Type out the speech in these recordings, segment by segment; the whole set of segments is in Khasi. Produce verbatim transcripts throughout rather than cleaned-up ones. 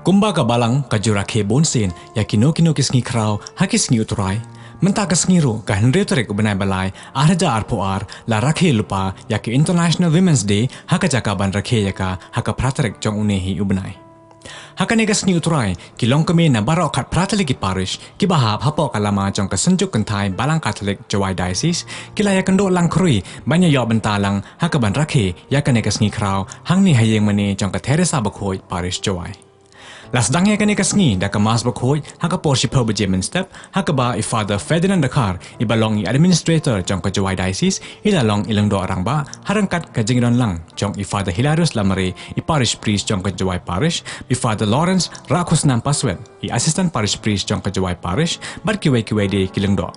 Kumba ka Balang ka ju rakhe bunsien ïa kino kino ki sngi khraw ha ki sngi u Trai, mynta ka sngi ruh ka hynriew tarik u bnai ba lai ar hajar arphew ar la rakhe lypa ïa ki International Women's Day ha ka jaka ban rakhe ïa ka ha ka phra tarik jong une hi u bnai. Ha kane ka sngi u Trai, ki longkmie na baroh khatphra tylli ki parish kiba hap hapoh ka lama jong ka Synjuk Kynthai Balang Katholik Jowai Diocese ki la ïakynduh lang khrui ban ïa ïoh bynta lang ha kaban rakhe ïa kane ka sngi khraw hangne ha ïingmane jong ka Theresa Bakhuid, Parish Jowai. La sdang ïa kane ka sngi da ka Mass Bakhuid ha ka por shiphew baje mynstep, ha kaba i Father Ferdinand Dkhar, iba long i Administrator jong ka Jowai Diocese, i la long i Lyngdoh Rangbah ha ryngkat ka jingdon lang jong i Father Hilarius Lamare, i Parish Priest jong ka Jowai Parish, i Father Lawrence Rakhusnam Paswet, i Assistant Parish Priest jong ka Jowai Parish, bad kiwei kiwei de ki lyngdoh.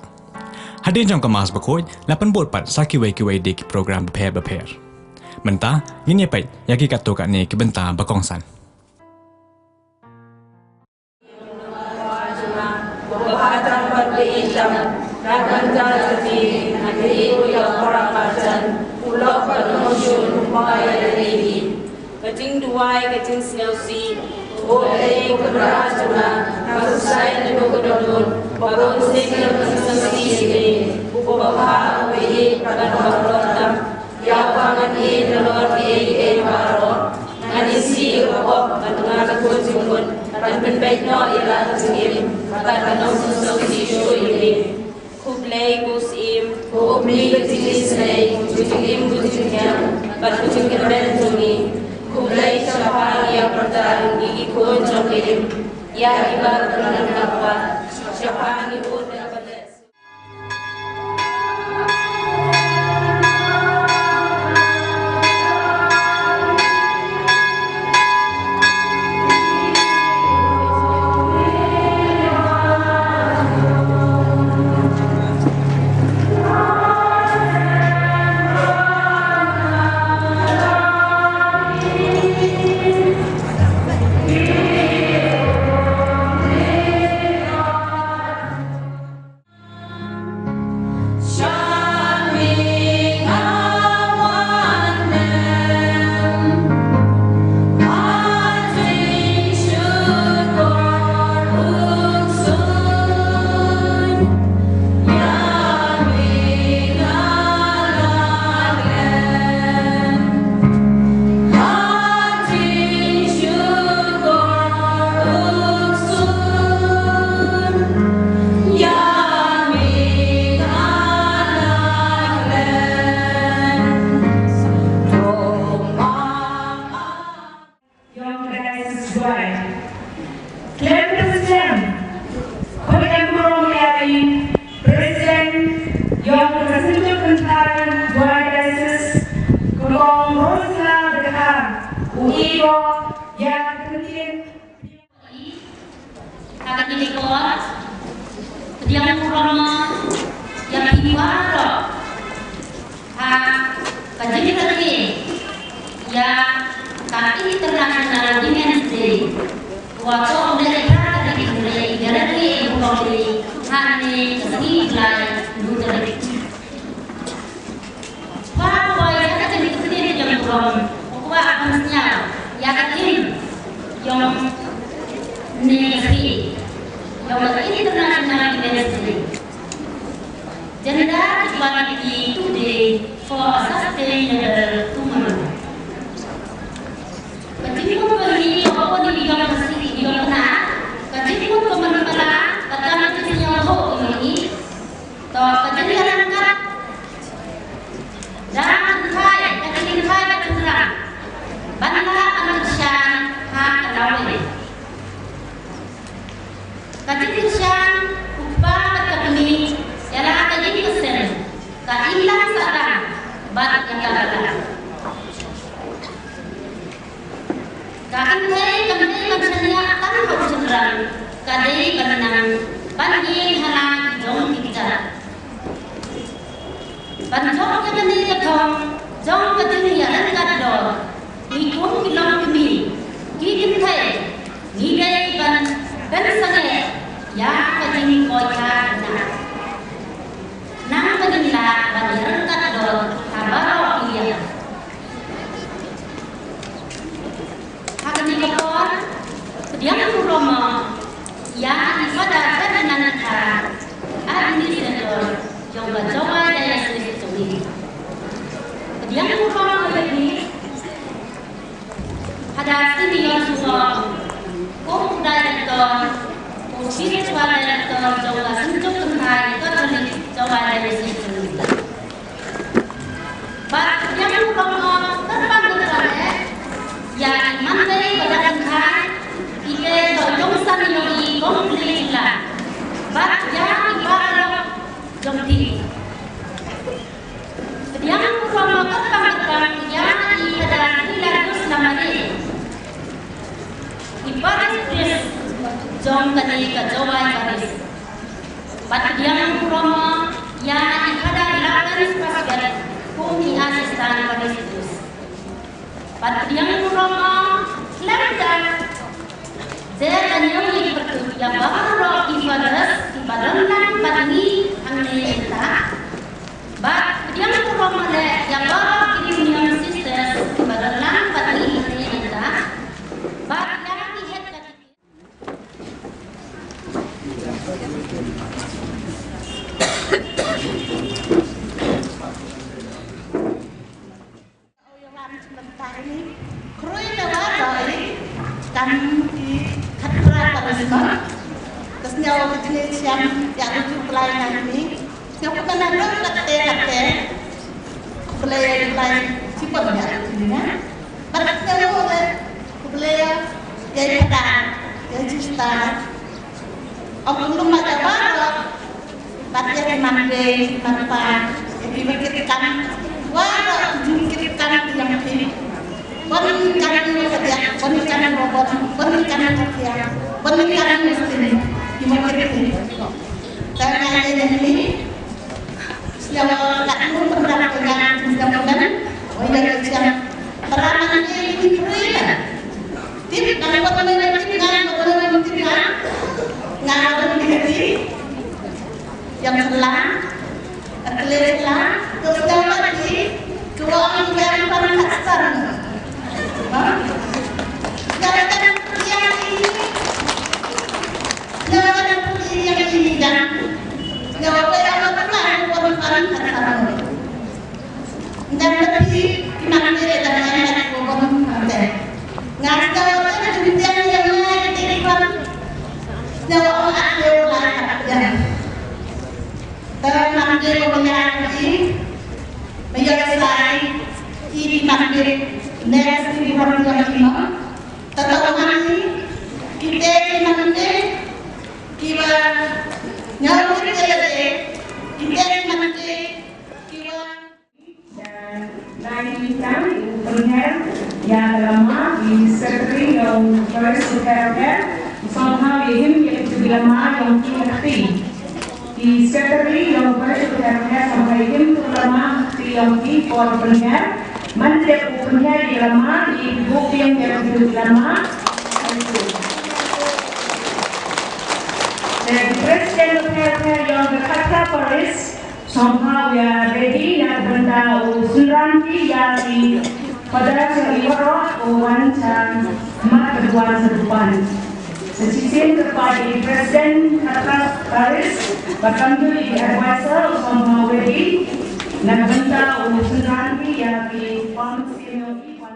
Hadien jong ka Mass Bakhuid la pynbud pat sa kiwei kiwei de ki program bapher bapher. Mynta ngin ïa peit ïa ki katto katne ki bynta ba kongsan. Ka jingduwai, ka jingsngewsih. Ko Blei, ko Kynrad jong nga, nga khuslai naduh ka dohnud ba bun sien ka jingsngewsih ïa me, uba bha, uba ïeit bad uba kordor tam. Ïa uba ngan ïeit halor kiei kiei baroh. Ngan isih ïa ka pop bad nga la khun jingmut ban pynbeit noh ïa la ka jingim bad ban ym sngewsih shuh ïa me. Khublei ko Syiem. Ko Umli ka jingisynei, ko Jingim ko Jinghiar bad ko Jingkyrmen jong ngi. Khublei shaphang ïa pyrta ngi ki khun jong ka Im, ïa kiba la pynlong ka kpa, shaphang ngi bun na ka leh. Ïong ka Diocese Jowai. Khlem da skhem, khot ïa ka burom ïa i President ïong ka Synjuk Kynthai Jowai Diocese, ka Kong Rosla Dkhar, u i ko ïa ka ktien. Ha kane ka por, pdiang burom ïa phi baroh ha ka jingrakhe ïa ka International Women's Day. Wa to ne ka ka di ne ïa rakhe burom ne ha ne ka sngi Blai Luther. Ba wai ïa ka jingkyrmen jong burom, u kwah ban sñiaw ïa ka theme jong ne ka sngi, jong ka International Women's Day. Gender equality today for a sustainable tomorrow. Ka jingmut ka hi, ka jingmut ka hi, ka jingmut ka hi, ka jingmut ka hi, ka jingmut ka hi. To, ka jingïaryngkat. Da kynthai, ka jingkynthai ka jingkynrad. Ban lah ban kyrshan ha ka lawei. Ka jingkyrshan u kpa bad ka kmie, ïa la ka jingkyrshan, ka imlang sahlang, bad ïa ka balang. Ka kynthei kam dei ban shaniah tang ha u shynrang, ka dei ban nang ban ïeng ha la ki jong ki kjat. Ban jop ïa kane ka thong jong ka jingïaryngkat dor, ngi kum ki longkmie, ki kynthei, ngi dei ban pynsangeh ïa ka jingkoit ka kynat. Nang ba ngin lah ban ïaryngkat dor ha baroh ki liang. Ha kane ka por, pdiang Spiritual director jong ka Synjuk Kynthai Katholik jong ka Diocese jong ngi. Bad pdiang burom kyrpang kyrpang eh ïa i Mandei Badak Kynthai, i te jong san ïohi Kong Kli Jula. Bad ïa i baroh jong phi. Pdiang burom kyrpang kyrpang ïa i Phadar Hilarius Lamare, i parish priest jong kane ka Jowai parish. Bad pdiang burom ïa i Phadar Lawrence Pastor kum i assistant parish priest. Bad pdiang burom khlem da jer da ñiew ïa ki pyrtuit ïa baroh ki fathers kiba don lang bad ngi hangne mynta. Bad pdiang burom leh ïa baroh ki Reunion Sisters kiba don lang bad ngi hangne mynta. Bad ïa ki head ka Khrui na wa roi kam ki khatra karisma. Ka sñiaw ka kñe chiam ïa ka ju klai na kini. Sñiaw ka na dong katte katte. Khublei ïa ka klai chipon ïa ka kini na. Bad sñiaw ka khublei ïa ka phada ïa ka jista. Ong kumno ma ka baroh. Bad ïa ki Mandei, Mandpa, ïa ki ba kit kam. Baroh ki jingkit kam ki ïa ki. Bon kam ki ba kit, bon kam ki ba bon, bon kam ki ba kit, bon kam ki ba kit. Ki ba kit ki. Tang ïa ïa ni. Sñiaw ka nu pynrap dengan sñiaw kan. Oh ïa ka chiang. Para Mandei ki khrui. Tip, nang buat nang tip nang, buat nang tip nang. Nang buat nang tip. Yang sebelah, keliling sebelah, tu sebelah lagi, tu orang yang paling kasar. Ha? Jangan yang ini, jangan yang ini dah. Jangan apa yang orang paling kasar. Ngan pynti ki Mandei da ngan mat ko bom ante. Ngan sñiaw te jumtiang ïa nga ïa te ki klam. Sñiaw ong at leo lai kat ïa. Te Mandei ko manya ki. Mayor sai ki Mandei. Next ki bom ïa ki ma. Te ta ong ki te ki Mandei. Ki ba ñiaw ki te ki te ki Mandei. Ki ba Lai ni tang u pynher ïa ka lama, i secretary ïa u parish u pher pher, u sngewbha ïa him ïa ki lama ïong ki ha kti. I secretary ïa u parish u pher pher sngewbha ïa him ki lama ha kti ïong ki por pynher. Man tep u pynher ïa ka lama, i buh biang ïa ki lama. Te president u pher pher ïong ka Khatphra parish, Sngewbha ïa ready na ka bynta u synran ki ïa ki Father sa i waroh u wan cha mat ka duwan sa dupan. Sa shisien ka pa i President Khatphra Parish, ba kam dei i advisor u sngewbha ready na ka bynta u synran ki ïa ki pam sien ïa ki wan.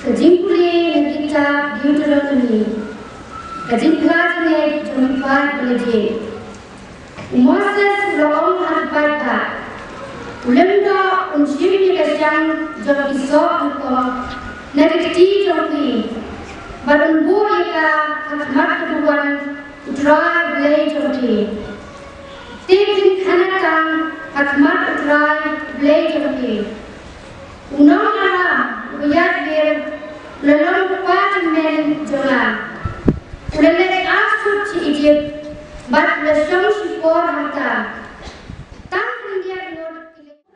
Ka jingpule na kitab Deuteronomi, ka jingphla jingngeit jong ki paid ba la jied. U Moses u la ong ha ki paid ba, u lymda un shim ïa ka shiang jong ki soh nyngkong na ki kti jong ki, bad un buh ïa ka ha khmat ka duwan U Trai Blei jong phi. Te phin khanatang ha khmat U Trai Blei jong phi. U nong Aram uba ïaid wir u la long u kpa tymmen jong nga. U la leit ar sut sha Ijipt bad u la shong shipor hangta. Tang khyndiat ngut ki leit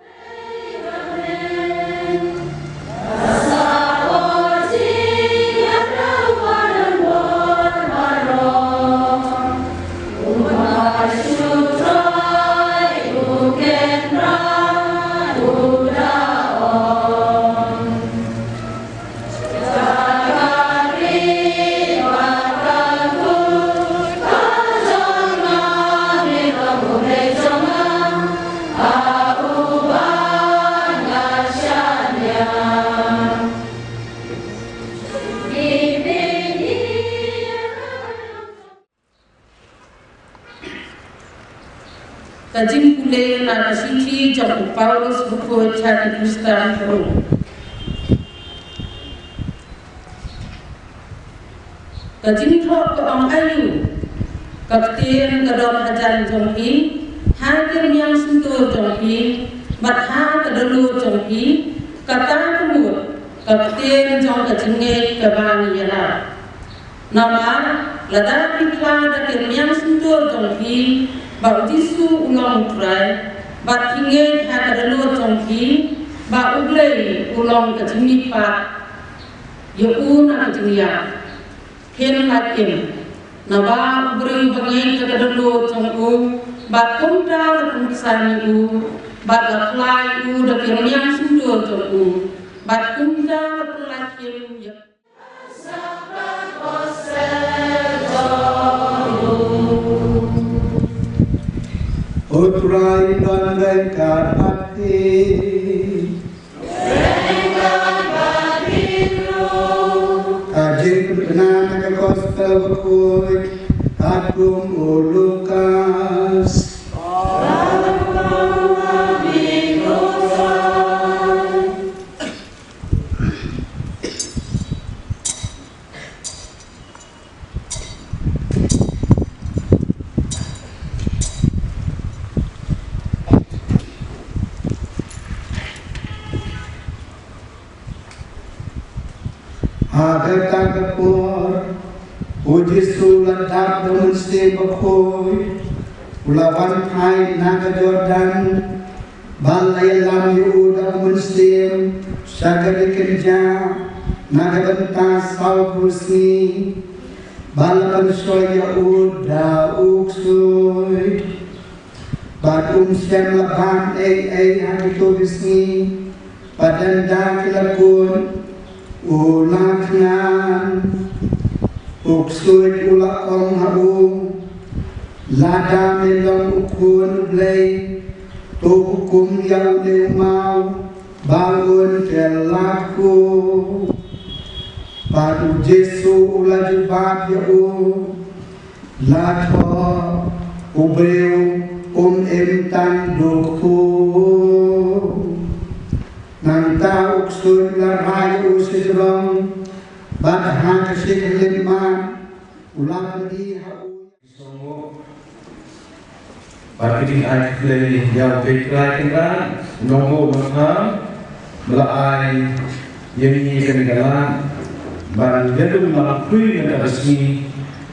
Ka jingpule na ka shithi jong u Paulus bakhuid ha ki Khristan ha Rom. Ka jingthoh ka ong aïu? Ka ktien ka don hajan jong phi, ha ki rmiang shyntur jong phi, bad ha ka dohnud jong phi, kata ka mut Ka ktien jong ka jingngeit kaba ngi ïalap. Namar lada phi khlad da ki rmiang sumtur jong phi ba U Jisu u long U Trai, bad phi ngeit ha ka dohnud jong phi ba U Blei u long ka jingmihpat ïa u na ka jingïap, phin lait im. Naba u briew ba ngeit ha ka dohnud jong u, bad kumta la pynksan ïa u, bad la khlad ïa u da ki rmiang sumtur jong u, bad kumta la pynlait im ïa U Trai u don ryngkat bad phi. Ka jingpynbna na ka Gospel bakhuid katkum u Lukas. Ha kata ka por, U Jisu u la dap da U Mynsiem Bakhuid, u la wan phai na ka Jordan, bad la ïalam ïa u da U Mynsiem sha ka ri kynjah na ka bynta sawphew sngi, bad la pynshoi ïa u da u ksuid. Bad um shym la ban ei ei ha kito ki sngi, bad ynda ki la kut, u la thngan. U ksuid u la ong ha u, lada me long u Khun U Blei, to hukum ïa une u maw ba un kylla khuh. Bad U Jisu u la jubab ïa u, la thoh, u briew um im tang da u khuh. Nangta u ksuid u la rah ïa u sha jrong, bad ha ka shi khlieh mat u la pyni ha u. Bad ki jingai khublei ïa U Blei Trai Kynrad, u nongbuh nongtham, ba la ai ïa ngi kane ka lad ban ïadon langkhrui na kata ka sngi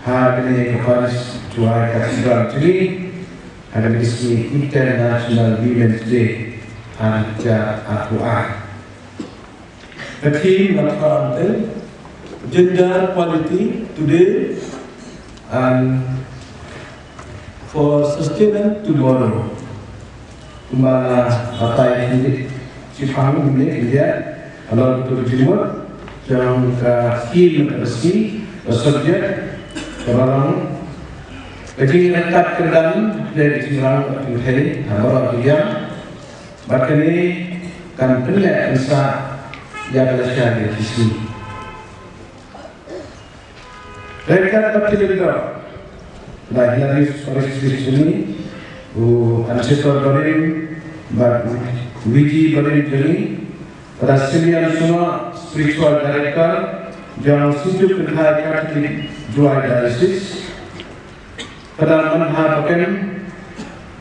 ha kane ka Parish Jowai Cathedral jong ngi, ha kane ka sngi International Women's Day, ha ka ar hajar arphew ar. Ka theme ka dei, gender equality today and for sustenance tomorrow. Kumba la batai shipang mynne India, halor ka jingmut jong ka theme ka sngi, ka subject, ka balang, ka jingïaryngkat kyrdan, ka jingrang ka jingthei ha baroh ki liang. Bad kane kan pynleh pynsah ïa ka lashai ïa ki sngi. Ryngkat bad ki lyngdoh, da Hilarius Parish Priest jong ngi, u Ansetor barim, bad Wiji barim jong ngi, da Simeon Suno, Spiritual Director jong Synjuk Kynthai Catholic Jowai Diocese, Phadar Manha Pakem,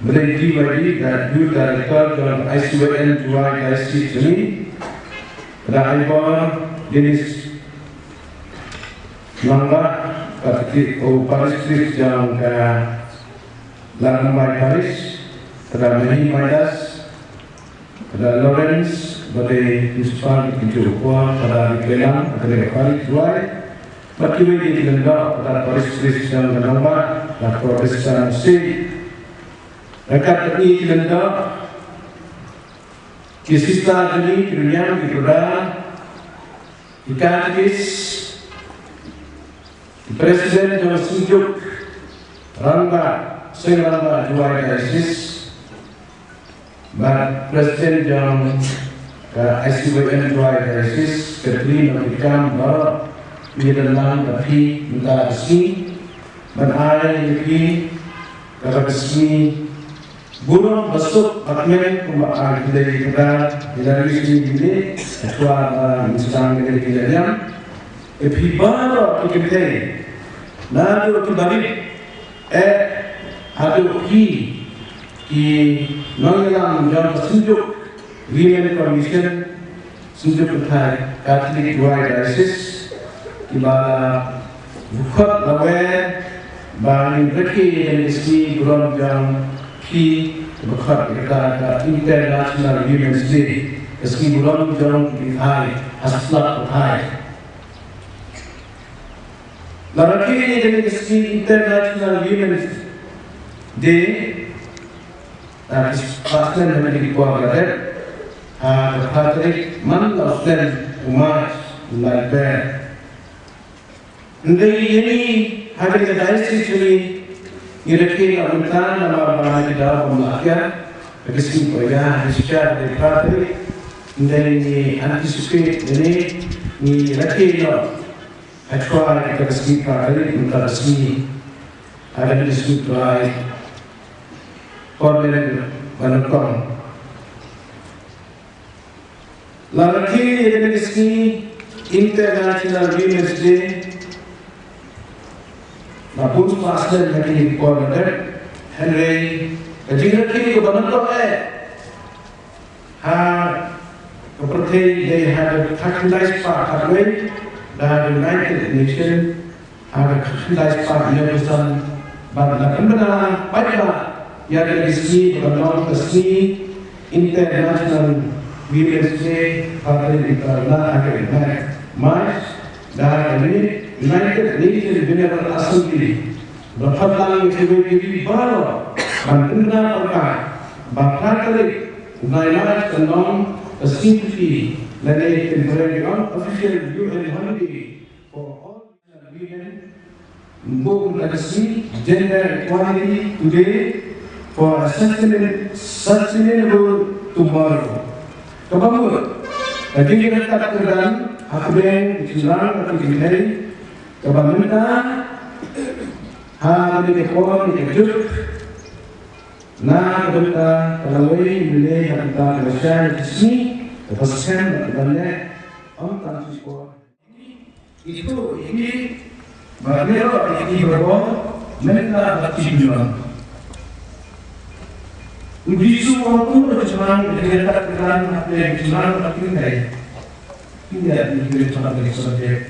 Blei D Y D, da Youth Director jong I C Y N Jowai Diocese jong ngi, Phadar Ivor Dennis Nongbah, Katiki, u Parish Priest jong ka Ladrymbai Parish, Phadar Mahi Maidas, Phadar Lawrence, ba dei Principal ka Kynjoh Upor, Phadar Rikeilang, ka dei ka Parish Jowai, bad kiwei de ki lyngdoh, Phadar Parish Priest jong ka Nongbah, Phadar Protestant State. Ryngkat bad ngi ki lyngdoh, ki sister jong ngi, ki rynïeng, ki brother, ki katekist, President jong Synjuk Rangbah, Seng Rangbah Jowai Diocese, bad President jong ka I C Y N Jowai Diocese, ka Tri Nongkitkam baroh, ngi don lang bad phi mynta ka sngi, ban ai ïa phi kata ka sngi burom basuk bakmen kumba ai Blei kata ïa la ri sngi mynne, ha khmat ba ngin sdang kane ka jingialam. Ïa phi baroh ki kynthei, naduh ki barit, eh, haduh phi ki nongïalam jong ka Synjuk Women Commission, Synjuk Pathai Catholic Wai Diocese, kiba la khot lawei ba ngin rakhe ïa ka sngi burom jong ki, ba khot ïa ka International Women's Day, ka sngi burom jong ki pathai ha slap pathai. La rakhe ïa ka sngi International Women's Day, ah, ki spah snem ha kine ki por la dep, ha ka phra tarik man la u snem u March, la dep. Hynrei ïa ngi ha kane ka diocese jong ngi, ngi rakhe noh mynta namar ba ha ki daw bym lah kiar, ha ki sngi Poija, ha ki sngi Shashniar, ha ki phra tarik. Hynrei ngi anticipate ïa ngi, ngi rakhe noh ha shwa ïa ka sngi Friday, mynta ka sngi, ha ka sngi Friday, por leh ba nyngkong. La rakhe ïa ka sngi International Women's Day, la bun spah snem ha kine ki por la dep, hynrei ka jingrakhe kaba nyngkong eh ha ka pyrthei dei ha ka khyndai spah khatwei da ka United Nations, ha ka khyndai spah hynñiew phew san, bad la pynbna paidbah ïa ka sngi ba long ka sngi International Women's Day, ha ka United Nations General Assembly. Ba pynlang ïa kiwei kiwei baroh ban pynbna paidbah ba phra tarik u bnai March kan long ka sngi shuti lane kan long official U N holiday for all women. Bun ka sngi Gender Equality Today for a Sustainable, Sustainable Tomorrow. Kaba mut, ka jingïakhun kyrdan hapdeng ki shynrang bad ki kynthei, kaba mynta ha kane ka por ne ka juk, na ka bynta ka lawei mynne ha ka bynta ka lashai ka sngi, kaba skhem bad kaba leh ym tang shi por. Ito iti ba nero iti ba bo mynta ba ti jong. U Jisu u ong kumno ka shynrang ka jingïakhun kyrdan hapdeng ka shynrang bad ka kynthei. Pynïaid ïa kine ki subject.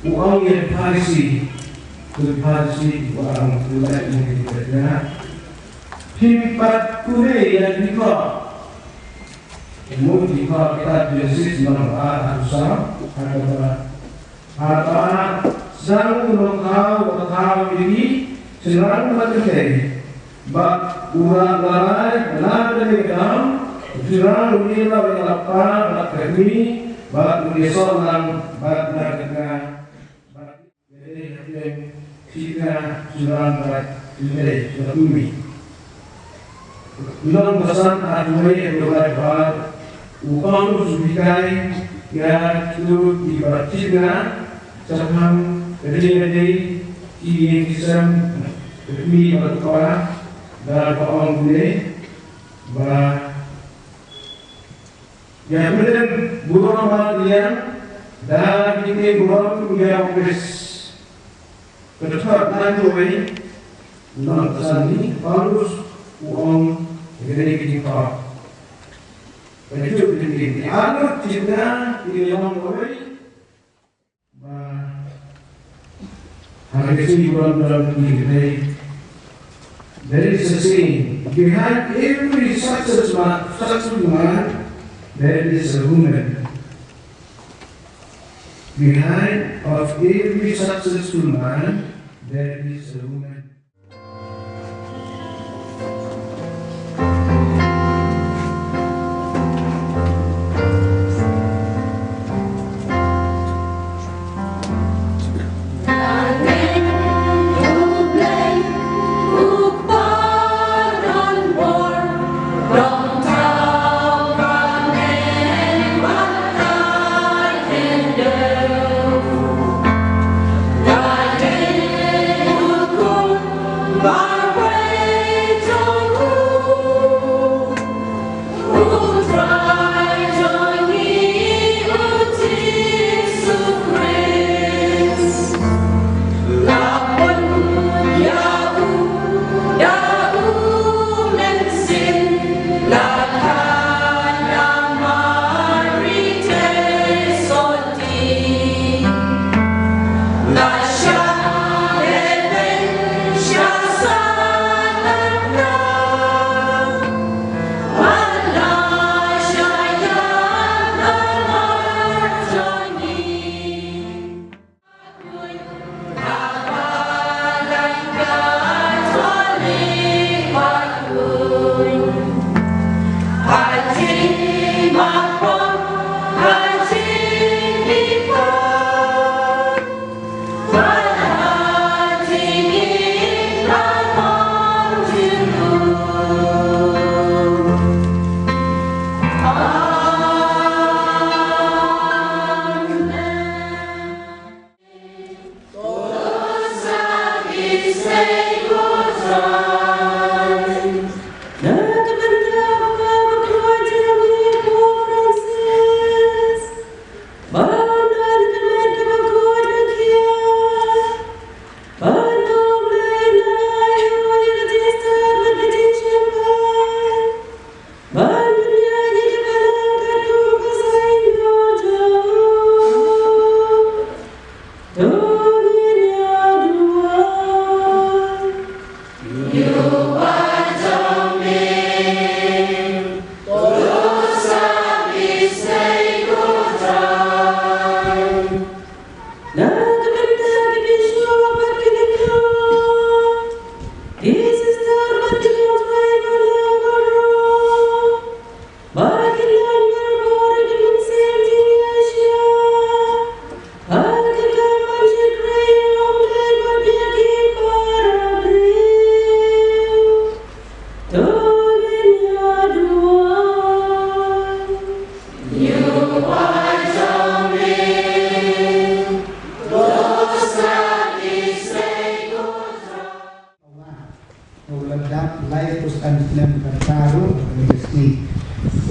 U ong ïa ki Pharisi, ki Pharisi, u ong, u la ïa ki, ïa. Phim pat pule ïa ki khot. Mut ki khot kitab Genesis lynnong ar, ayat saw, ha kaba, haba sdang u nongthaw, u thaw ïa ki shynrang bad kynthei. Bad u la rai na kane ka daw, u shynrang u ïa la ïa la kpa bad ka kmie, bad u ïasoh lang bad na ka kynja, bad ïa dei hapdeng shi kynja shynrang bad kynthei ka kmie. Lynnong ba san, ayat wei haduh ba ar, u Paulus u hikai ïa kito kiba shi kynja shaphang ka jingïadei ki ïing ki sem, ka kmie bad u kpa, da kaba ong kumne, ba ïa pynlong burom bad ïa da kine burom ïa u Khrist. Ka dkhot kawei, lynnong ba san, u Paulus u ong ïa kine ki dkhot. Ka juh kine ki arngut, shi kynja ki long kawei. Ba ha ka sngi burom jong ki kynthei, there is a saying, behind every success ma-, successful man, there is a woman. Behind of every successful man, there is a woman.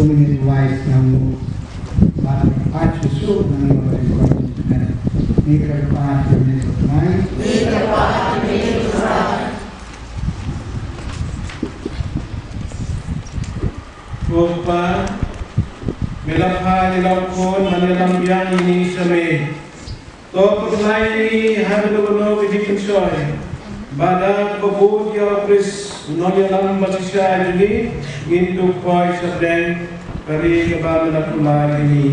Ngin wai sngewbha bad kyrpad shuh shuh na ngi, wat ïa kyrpad ïa me ko Trai. Ko Kpa, me la phah ïa la u Khun ban ïalam biang ïa ngi sha me. To pynlait ïa ngi ha kano kano ka jingpynshoi, ba da kaba bud ïa u Khrist u nongïalam bashisha jong ngi, ngin dup poi shapdeng ka ri kaba me la pynlait ïa ngi,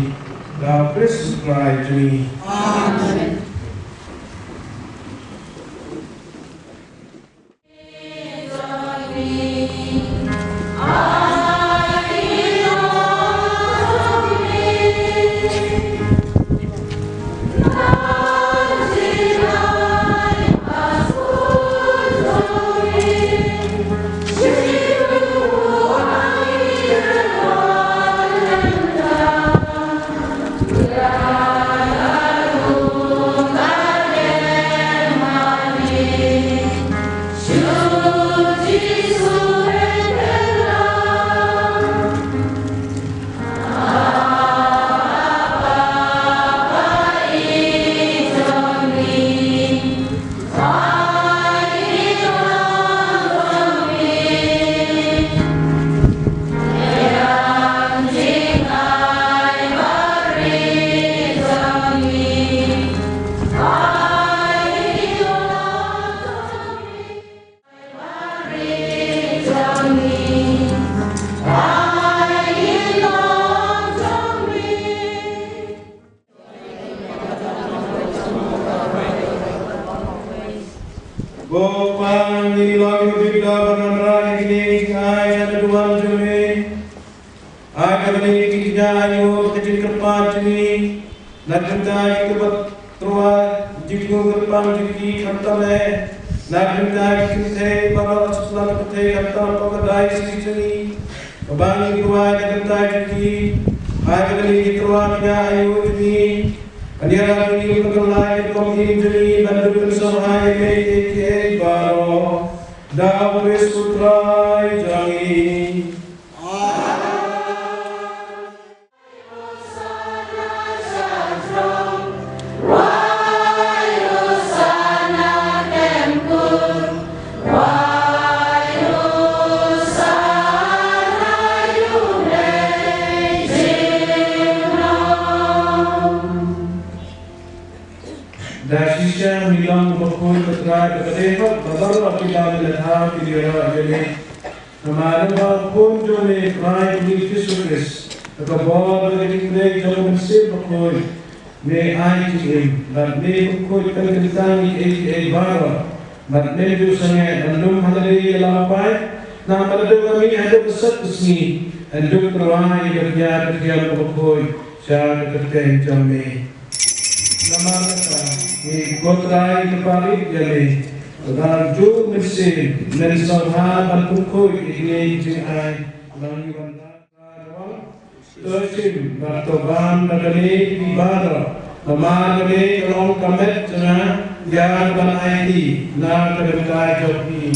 da u Khrist u Trai jong ngi. Amen. Ko Kpa, ngi long ki bynta ban wanrah ïa kine ki jingai na ka duwan jong me. Ai ba kine ki jingai ïoh ka jingkyrpad jong ngi, na ka bynta ki kaba tyrwa jingkyrpang jong ki khamtam eh, na ka bynta ki kynthei baroh sha la ka pyrthei khamtam ka diocese jong ngi. Kaba ngi duwai na ka bynta jong ki, ai ba kine ki tyrwa ki jingai ïoh jong ngi, ban ïarap ïa ngi, ban kylla ïa ka kum jong ngi ban dup pynsngewbha ïa me kiei kiei baroh, da u Khrist u Trai jong ngi. Da shisha ngi long bakhuid, ko Trai, ba ka dei hok ba baroh kiba me la thaw kin ïaroh ïa me. Namar ba u Khun jong me, Trai jong ngi Jisu Khrist, da ka bor bad ka jingpynlong jong u Mynsiem Bakhuid, me ai jingim, bad me bakhuid pynkyntang ïa kiei kiei baroh, bad men ju sangeh ban lum ha lade ïa la u paid, namar ba lada ka mih haduh ka sat ka sngi, yn dup tyrwa ïa ka bniat ka diang kaba khuid sha ka kyrteng jong me. Namar kata, ngi ko Trai kyrpad ïa me, ba da u Mynsiem men sngewbha ban pynkhuid ïa kine ki jingai, ba ngi wan da to shim bad to bam da kane phi baroh, namar kane ka long ka met jong nga, ïa kaban aiti na ka bynta jong phi.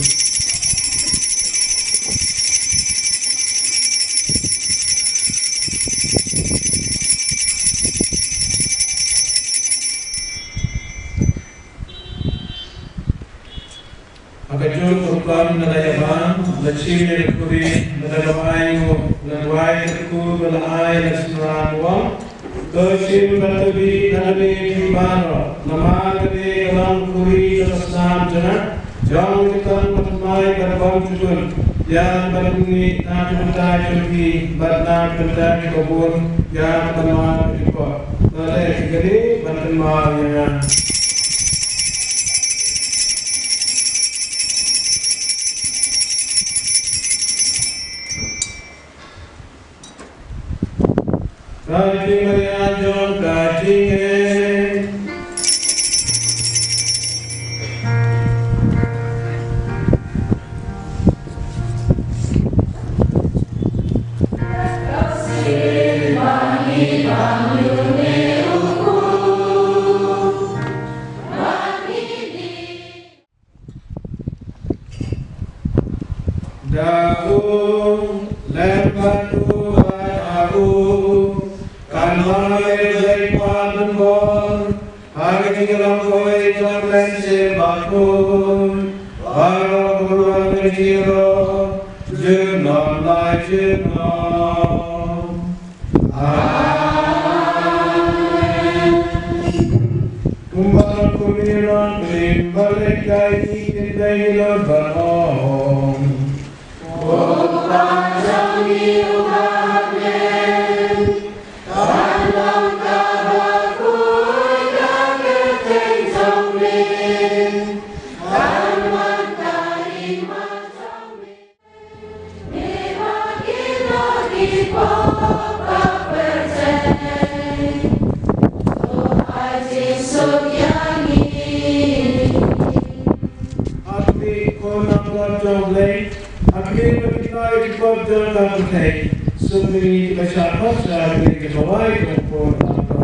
Ha kajuh ka rukom, lada ïa bam, la shim ïa ka khuri, lada ïa ai nguh, la duwai ïa ka khuri ba la ai na ka synran u ong: To shim bad to dih na kane phi baroh, namar kane ka long ka khuri jong ka snam jong nga, jong ka jingtyrwa ban thymmai bad ban jukut, ïa kaban ïehnoh na ka bynta jong phi bad na ka bynta jong ka bun, ïa kaban wan ka jingpop. To leh kane ban kynmaw ïa nga. Ka jingmyntoi jong ka jingeh. Da u lem bad u bad Bor, ha ka jingïalam kawei jong U Blei Shisha Bakhuid, baroh kumba ka jingïaroh, junom la junom. Amen. Kumba la kyrkhu ïa u Trai, kumba la ïathuh, kin dei ïa u ban ong. Ati ko na ka jong Blei, ati ko na ka jong ka Blei, sumi ka sha ka sha ni ka wai ko ko na ka.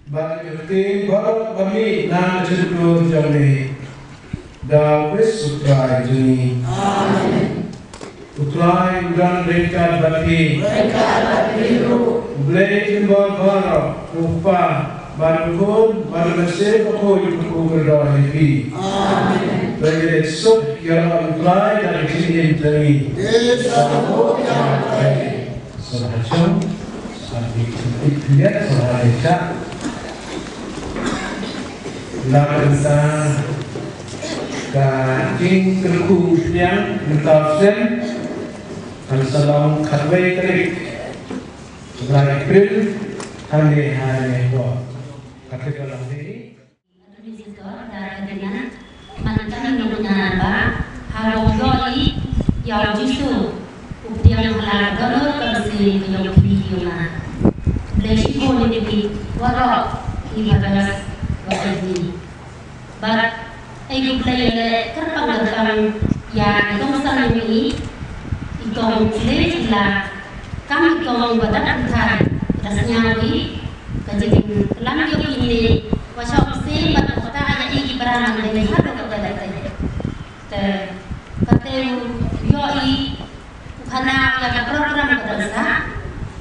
Ba ngi kyrteng baroh ba mih na ka jingkyrkhu jong me. Da u Khrist u Trai jong ngi. Amen. U Trai u don ryngkat bad phi. Ryngkat bad phi ruh. U Blei jong ngi baroh, u Kpa, Bad u Khun, bad u Mynsiem Bakhuid, u kyrkhu kyrdoh ïa phi. Amen. To ïa leit suk ïa la u Blei da ka jingim jong ngi. Ïa sa ho ïa u Blei. Sa ha jong, sa ha jong, sa ha jong. La ka sa ka jingkyrkhu pdiang mynta u snem, kan sa long khatwei tarik. Lai April, hangne ha Nehruh. Kata ka long dei. Minister da ka dinan, man ka nong na ba, ha u ïohi ïa u Jisu, u pdiang ha la ka dur ka bisi ka ïong phi ïong na. Blei shibun ïa phi, waroh, i badas, wa ai ni. Bad ai U Blei leh kyrpang kyrpang ïa i kong sangeh i, i kong Blei Jila, kam i kong ba dap kynthai, da sngew i ka jingklam ïa u kine, wa shong seh bad kata ïa i ki para man dei ha ka kata kata. Te kata u ïohi u khana ïa ka program ka dang sah.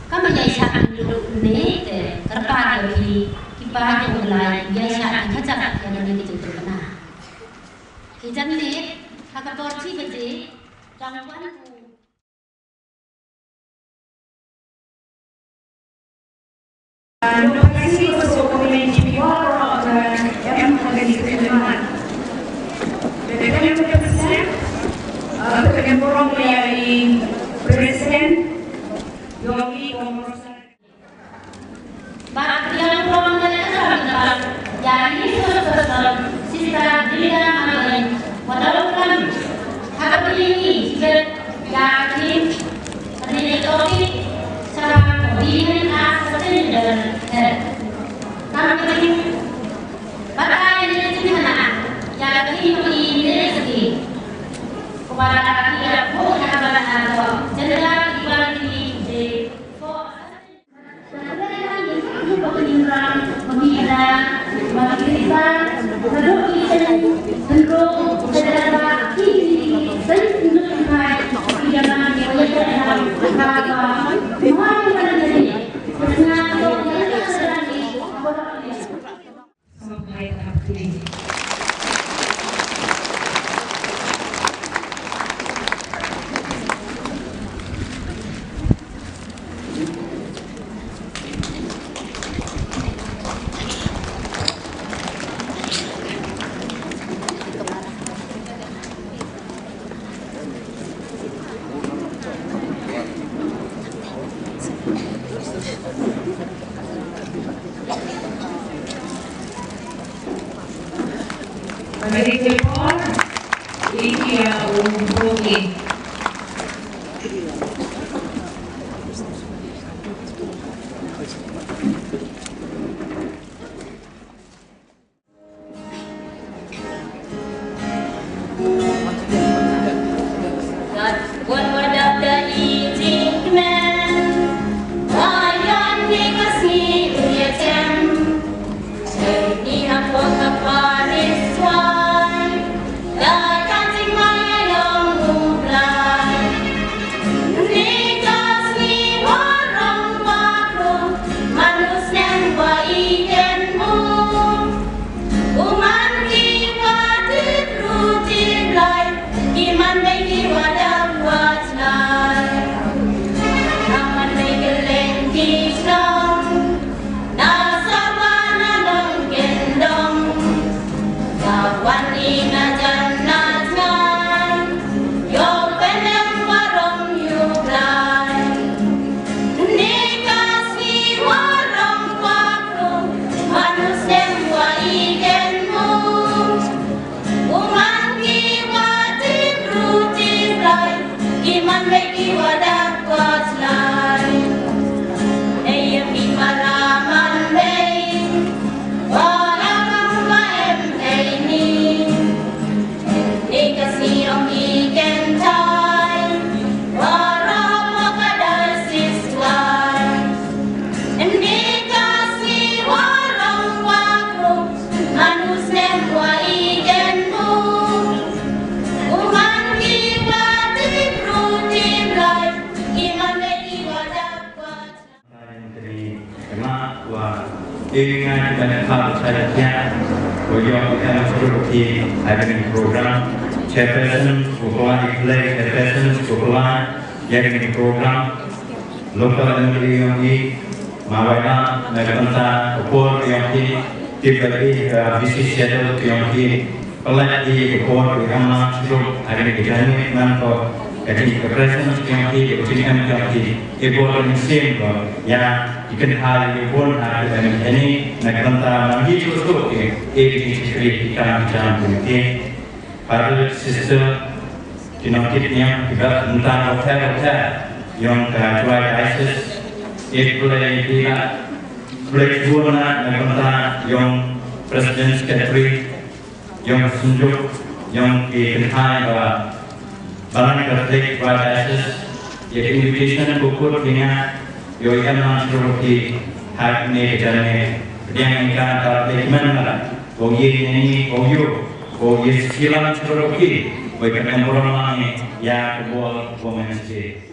Kam ïa shah ki luk ne te kyrpad ïa ki ki pa ki u lai ïa shah ki khajak ïa kane ki jingkyrpad. Ki jan ne ha ka por shi baje dang wan u President, Yogi Komorosan. Ba ka biang prong na ka biang ba ya ni so so so sista Brenda Mangin wa da u kan ha ka biang ni jibet ya kin ni toki sa biang a sa tin da he kan ka biang ba ka ni tin na ya kin ni ni ni ko ba ya ko ya ba na ko jenda iwan ni de ko Ban kham sa ïa, wa ïoh ïa ka sdang ki ha kane ka program. Chairperson, u khlaiñ, chairperson, u khlaiñ ïa kane ka program. Local M L A ïong i, ma wai na, na ka bynta ka por ïong i, tip ba i ka busy schedule ïong i. Pynlait ïa ka por ïa ka mar shuh ha kane ka jingim, nangta ka jing ka presence jong ki, ka jingim jong ki, i bor mynsiem ko ïa ki kynthei, i bun ha ki kynthei na ka bynta nang ki shuh shuh ki, i ki shakri ki kam ki jam ki. Father, sister, ki nongkit niam kiba bynta bapher bapher ïong ka Jowai Diocese, i pynlait ïa ki na pynlait bun na ka bynta ïong President, Secretary, ïong ka synjuk, ïong ki kynthei ba Balang Catholic Jowai Diocese, ïa ka invitation ko kut ki nga, ïoh ïa nang shuh ki ha kane ka jingim, pdiang ïa ka Catholic man la, ko ïa ni, ko ïoh, ko ïa silang shuh ki, ko ïa ka burom lang ïa ka bor ko men sih.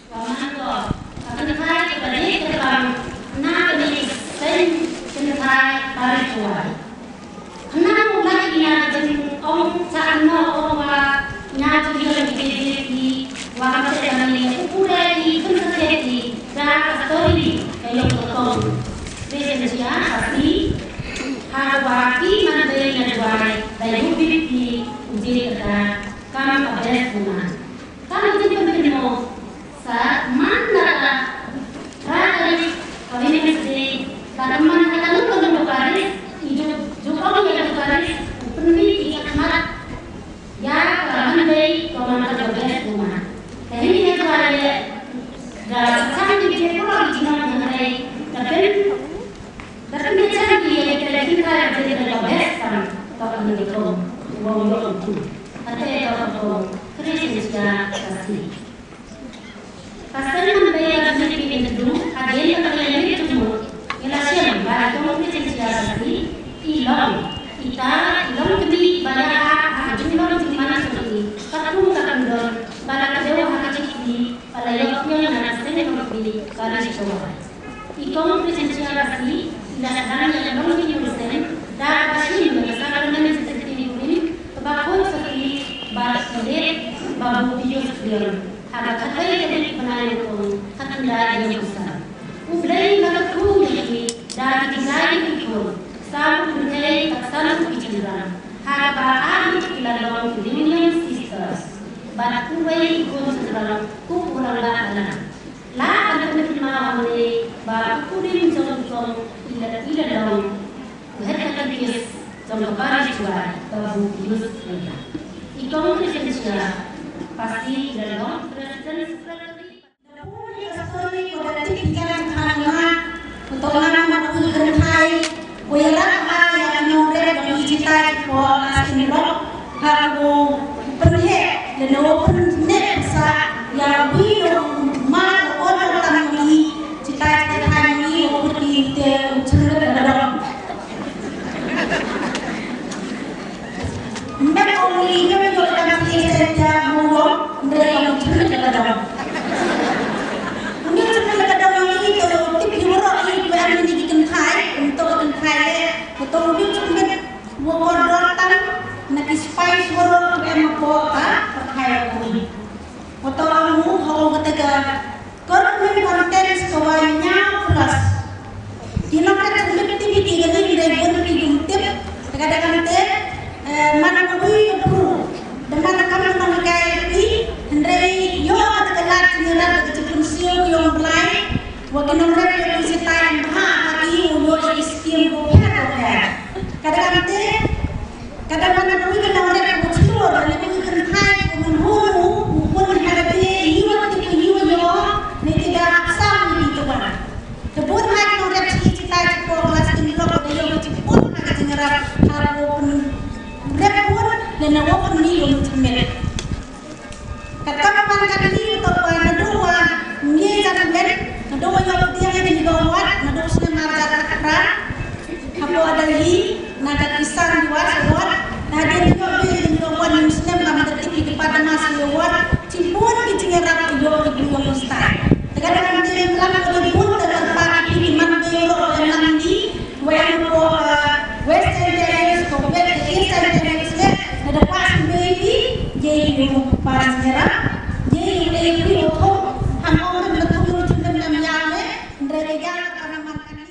Wa man ko, ka kynthai kaba dei ka bang na kane ka seng kynthai Parish Jowai. Khnang ba ïa ka jingong sa noh ong wa ïa ka jingong ki dei ki wa ka te kane u pura ki pynsatia ki da ka story ka ïong ka kong. Dei ka jia ka si ha wa ki man dei na Jowai da ïoh bit ki u dei ka da kam ka best woman. Ka mut jingpynbeit mo sa man da ka pra ka ri ka ri ne sdei da ka man da ka lut ka lut ka ri i ju ju ka ri ka ri u pynbeit i ka khmat ïa ka man dei ka man ka best woman. Ka ri ne ka ri da ka chang ki ke ko ki nong man dei ka pen Tapi ni chan ki ye ke le kin ka ye ke le best kam to ni ko wo yo tu. Ate to ko Christian ka si. Pasal man be ya ni ki ni tu, a de ka le ni tu mo. Ila siam ba to Christian ka si. I long, i ta, i long kini ba ya ha, ha jing long jing man so ni. Ka kum ka kandon, ba la ka de ha ka chi ki, ba la yo ki na seng long ki, ba la so. I kong Christian Chiara Basi, i la sdang ïa ka long ki Christian, da ka shim ïa ka sakramen jingpynkurim, kaba khot sa ki ba ki late Babu Pius Leon. Ha ka khatai tarik bnai Nyngkong, khatkhyndai hynñiew phew san. U Blei u la kyrkhu ïa ki, da ki lai ki khun, saw phew khyndai bad san ki shynrang. Ha kaba ar ngut ki la long ki Union Sisters. Bad uwei u khun shynrang, u Rangbah Balang. La ban pynmynta hangne ba u kurim jong u kong i la, i la long u head katekist jong ka parish Jowai, Babu Pius Leon. I kong Christian Chiara Basi i la long president secretary. Da bun ïa ka story ko da tip ïa ka khana nga. Ko to nga ma u kynthai. Ko ïarap ba ïa ka nongrep jong i Chitai ko na Shin Rock. Ha ko pynheh lano pynheh sa ïa wi lo ma lo on lo tam i Chitai Chitai i ko pynheh te. Nongrep ïoh ki sitai bha ha ki, u ïoh ki skim bapher bapher. Ka dei kata, ka dei ban ïoh ki nongrep u chlur, lane u kynthai u mynhur u, u pun ha ka dei ïoh ki ïoh ïoh, ne ki da aksam ne ki tuan. Te bun ha ki nongrep chi sitai chi por la skim lok da ïoh ki bun ha ka jingrep ha u pun rep bun, lane u pun ni u mynchmit. Katta ka man ka dei to ba naduh wa ngi jan wen, naduh wa ïoh pdiang ïa ka ward, naduh snem ar hajar khatphra. Hapoh Delhi, na ka Kisan Diwas Award, na hadien ïoh pdiang ïa ka ward, ym snem ba man ka tipi ka pat mas ïa ward, chi bun ki jingïarap ïoh ki briew ïoh stai. Te ka dei ban tieng lang ko dei bun te ka pat ki man ka ïoh ïoh ka nang di, West, uh, West Jaintia Hills, ko West East Jaintia Hills le, na da pas baby, ye yu pas nyera, ye yu le yu thong, ham ong na tu yu chim na nyam le, ndre ke ya ka na man ka ni.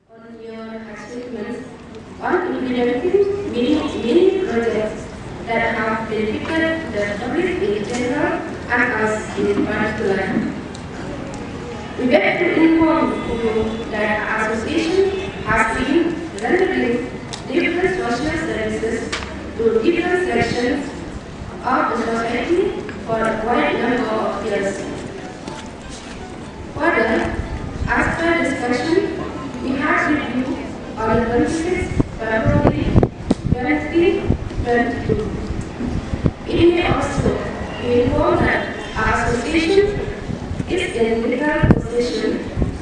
On your achievements on implementing many, many projects that have benefited the public in general and us in particular. We beg to inform you that our association has been rendering different social services to different sections of the society for a wide number of years. Further, after discussion, we have reviewed on the twenty-sixth February twenty twenty-two. It may also be informed that our association is in legal possession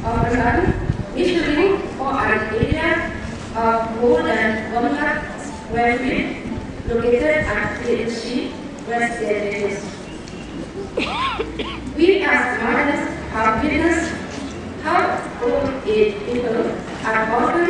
of a land measuring for an area of more than one lakh square feet located at T H C West Jaintia Hills. We as mothers have witnessed how old age people are often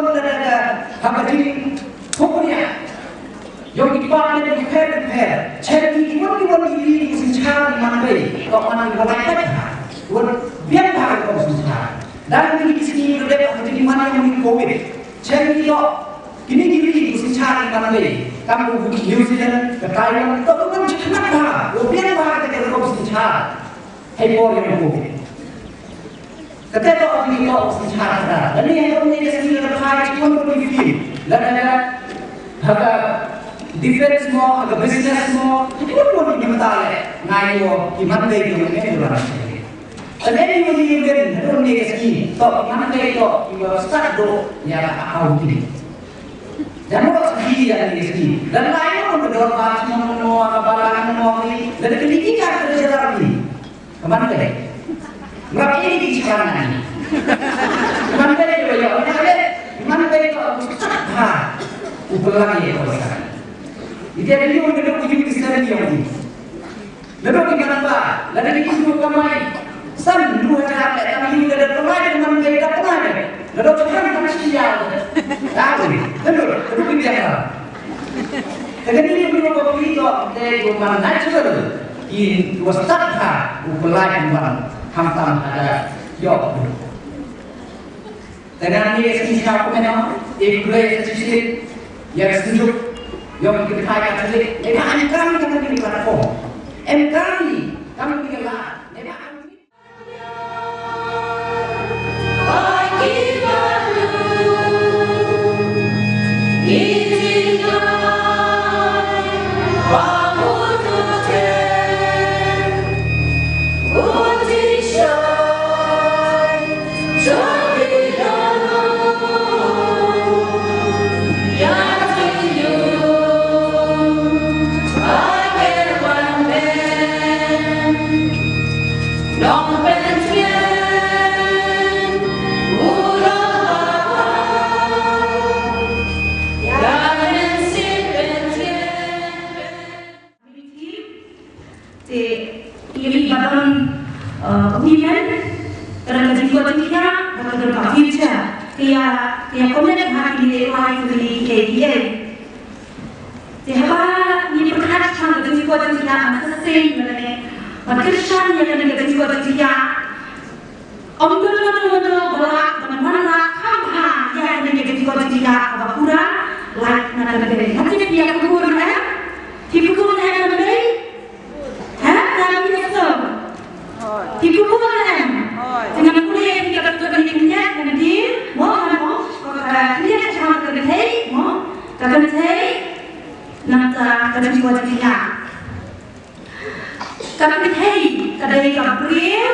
wan da da ha ka jingphohniah jong ki department ki pher ki pher. Chen ki ki wan ki wan ki ri ki synshar ki man bei, to man ki wan lai ha wan biang ha ka synshar. Dan ki ki sngi ki dep ha ka jingman jong ki covid. Chen ki to kini ki ri ki synshar ki man bei, kam u New Zealand, ka Taiwan, to ka wan jingman bha, u biang bha ka ka synshar. Hei por ïa u. Kata ka ong ïa u synshar ka. Lane ïa u ne ka skill ka phai ki wan ki field. Lane ka ha ka defense mo, ha ka business mo, ki wan ki mynta le. Ngai mo ki man dei ki wan ki wan. Lane ïa u ne ka skill, to ki man dei to ki wan start do ïa ka au ki. Jangan buat sendiri yang ini sendiri. Dan lain pun kedorban semua menua, kebalan menua ini. Dan ketika kerja rapi. Kemantai. Rapi ini di sana. Kemantai juga ya. Kemantai itu ha. Upelang ya. Jadi ada juga duduk di sini yang ini. Lada ki man ba, lada ki kynduh kamai san, duh hajar leh, kam ïoh lada kamai, man ba da kamai. Lada ki man ba shi ïa. Tahu ni, lada, lada ki biang ba. Ka kane ni bru ba phi to, te ko man natural. Ki wa start ha, u pelai man, ham tam ada. Yo. Te nangne ka sngi sha kumno, e khublei ka shisien ïa ka synjuk jong ki paid Katholik. Neba em kam ka kane ka platform. Em kam, kam ka la. Neba em Te ïa i ba don, eh, women, ka don ka jingkwah jingkhiah, bad ka don ka future. Te ïa, te ïa comment ha kine ki lai kine ki ei ki ei. Te haba ngi pyrkhat shaphang ka jingkwah jingkhiah, ngan sa seng lane ngan kyrshan ïa kane ka jingkwah jingkhiah. Ym don mano mano ba lah ban wanrah kham bha ïa kane ka jingkwah jingkhiah kaba pura lait na ka lynti. Hangne phi ïa pyrkhat ne em? Phi pyrkhat ne em, Mei? Ha? Phi ïa pyrkhat ne em? Phi pyrkhat ne em? Te ngan pule ïa phi, ka don kane ka jingkwah jingkhiah, ngan dei mo, mo, ka jingkwah jingkhiah ka kynthei mo, ka kynthei, nangta ka jingkwah jingkhiah. Ka kynthei ka dei ka briew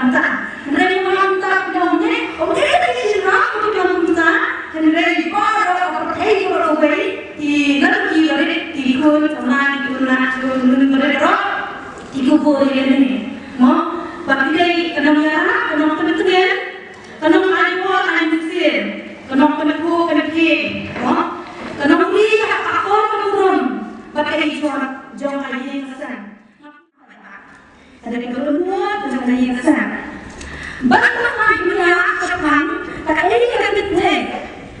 kumta. Hynrei kumta ka ong ne, ong ne ka dei shisha ka ong kumta. Hynrei baroh ka pyrthei baroh kawei, ki lynti barit, ki khun samla, ki khynnah, ki khun barit baroh, ki kyrkhu ïa kane. Mo, ba ki dei ka nongïarap, ka nongpyntngen, ka nongai por ai mynsiem, ka nongpynphuh pynphieng, mo, ka nongri ha ka por ka burom, bad ka ïeit jong ka ïing ka sem. Ka dei ka kynnoh ka jong ka ïing ka sem. Bad ka ai dunya ka pang, ka ai ka kynthei.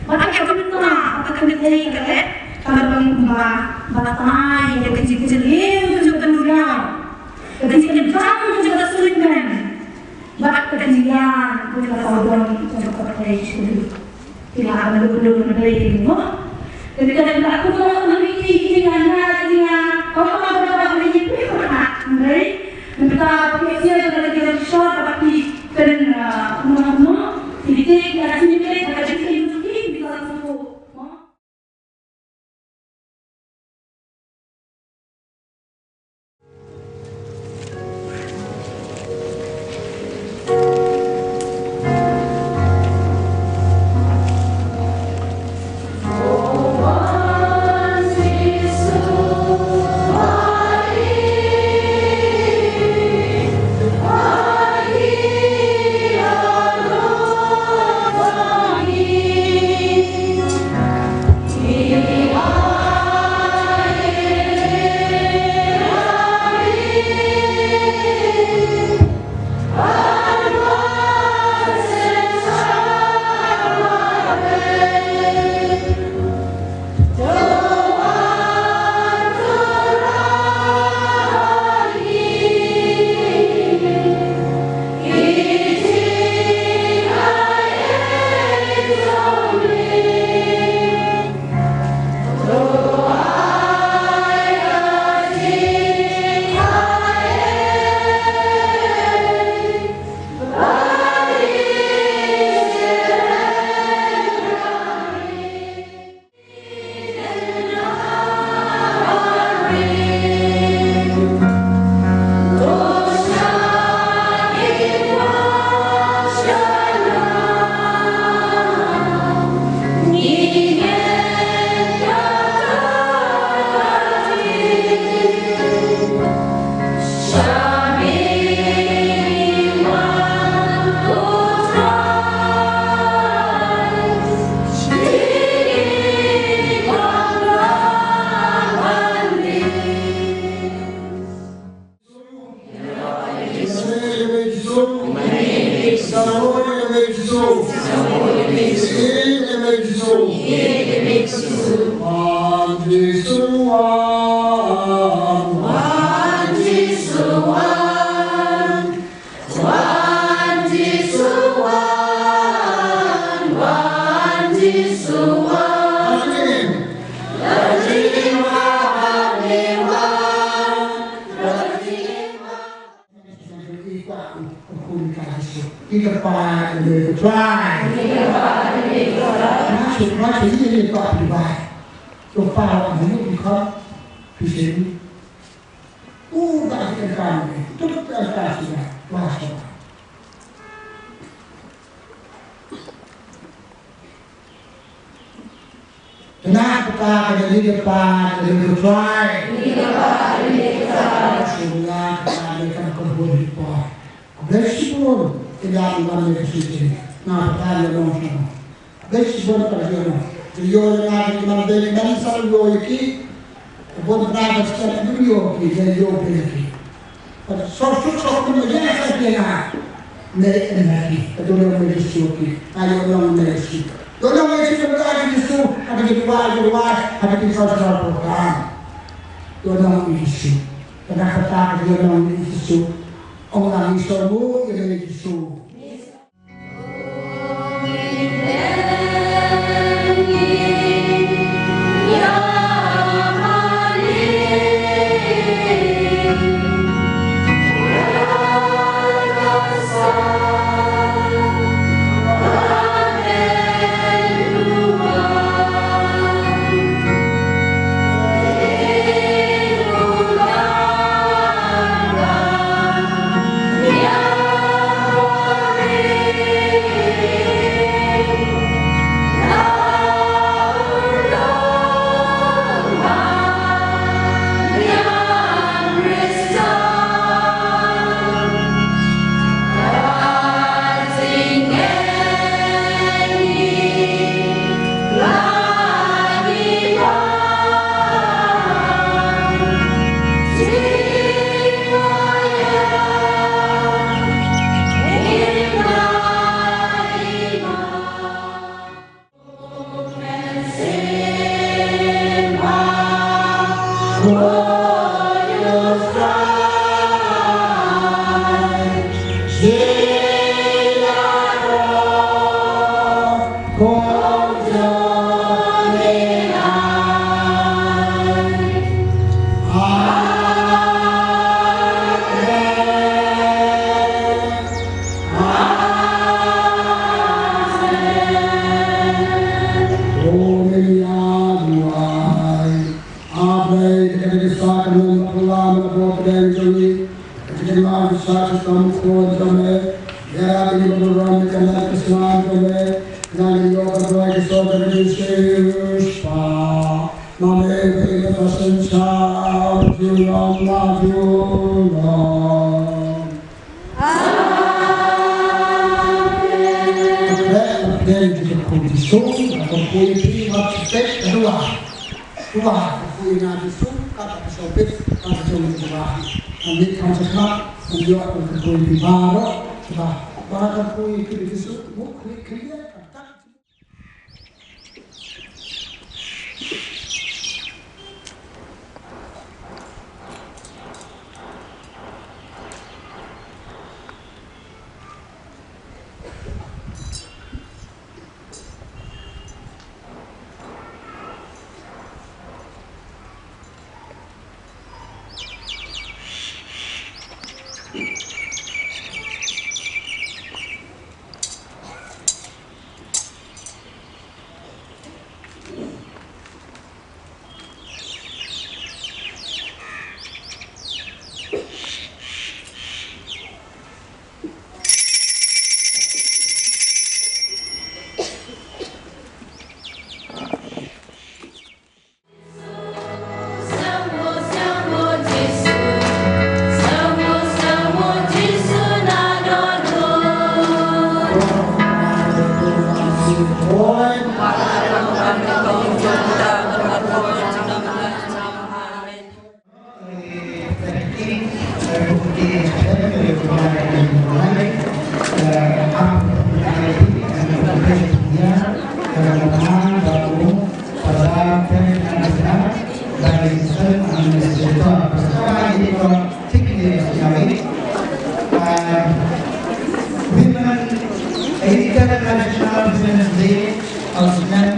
Bad ka kynnoh ka kynthei ka leh, ka long kumba batai ïa ka jingkylliang ka jong ka dunya. Ka jingkylliang ka jong ka suiñ men. Bad ka jingkylliang ka jong ka sawdong jong ka pyrthei shuh. Ki la ban luk luk ban rei ki mo. Te ka dang ka kumno nang iti iti nga na iti nga. Ka ka ka ka ka ni pi ko na. Rei. Nta ka ki sia ka ki short ka ki pen kumno kumno. Iti ki asini ke ka ki iti ki bisa suku. Mo. Tang kata ka dei ka pa, ka dei ka trai. Ka dei ka pa, ka dei ka trai. Sngewbha kata ka dei ka kyrhun hi pa. Khublei shibun ïa ka wan ïa ka shisien. Nga pat ngan ong shano. Khublei shibun ïa ka wan. Ki ïoh ïa nga ki man dei man sa ïoh ïa ki. Ka bun na ka shisien ka ïoh ïa ki, ka ïoh ïa ki. Ka suk suk suk kum ïa ka ïa nga. Ne em ïa ki. Ka don ïa ki suk ki. Ka ïoh ïa nga ïa ki. Ïoh ïa ki ka ïoh ïa ki suk. Ka ïoh ïa ki suk. Ka ïoh ïa ki suk. Ka ïoh ïa ki suk. Ong lang ïa ki suk. Ong lang ïa ki suk. Women, International Women's Day, Australia.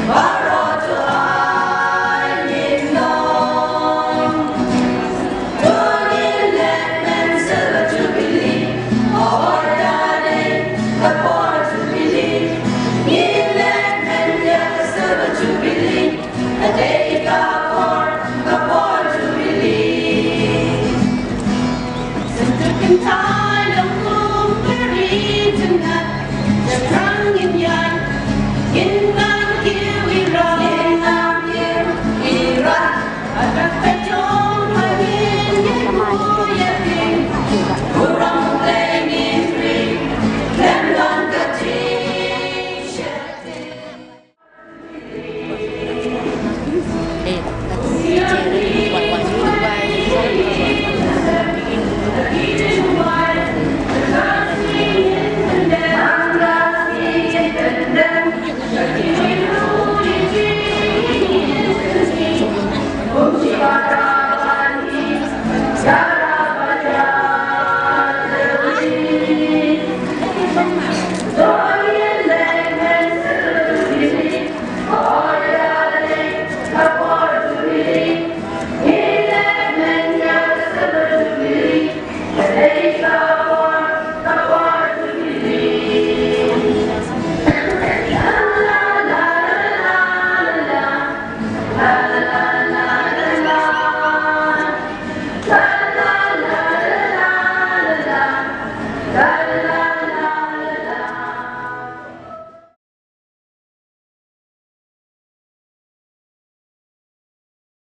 Baroh to ai ngin long. To ngin leh men Silver Jubilee, hooid, ka por Jubilee. Ngin leh men ïa ka Silver Jubilee, ka dei ka